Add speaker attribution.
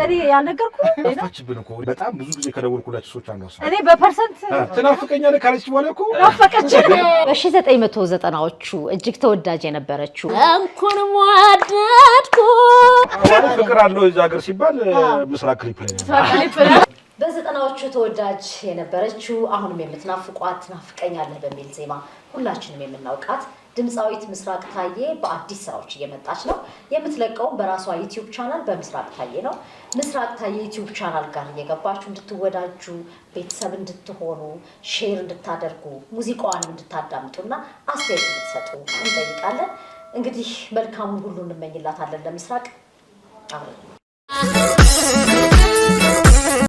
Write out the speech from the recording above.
Speaker 1: እኔ ያልነገርኩህ
Speaker 2: ጠፋችብን እኮ። በጣም ብዙ ጊዜ ከደወልኩላቸው ሰዎች አንዷ እሷ።
Speaker 1: እኔ በ percent
Speaker 2: ትናፍቀኛለህ ካለች በኋላ እኮ
Speaker 1: ናፈቀች።
Speaker 3: በ1990ዎቹ እጅግ ተወዳጅ የነበረችው
Speaker 4: እንኳን ወደድኩ
Speaker 2: ማለት ፍቅር አለው እዛ ሀገር ሲባል ምስራቅ ክሊፕ ላይ ነው።
Speaker 3: በ90ዎቹ ተወዳጅ የነበረችው፣ አሁንም የምትናፍቋት፣ ትናፍቀኛለህ በሚል ዜማ ሁላችንም የምናውቃት ድምፃዊት ምስራቅ ታዬ በአዲስ ስራዎች እየመጣች ነው። የምትለቀውም በራሷ YouTube channel በምስራቅ ታዬ ነው። ምስራቅ ታዬ YouTube channel ጋር እየገባችሁ እንድትወዳጁ፣ ቤተሰብ እንድትሆኑ፣ share እንድታደርጉ፣ ሙዚቃዋንም እንድታዳምጡና አስተያየት እንድትሰጡ እንጠይቃለን። እንግዲህ መልካሙን ሁሉ እንመኝላታለን ለምስራቅ። አብረን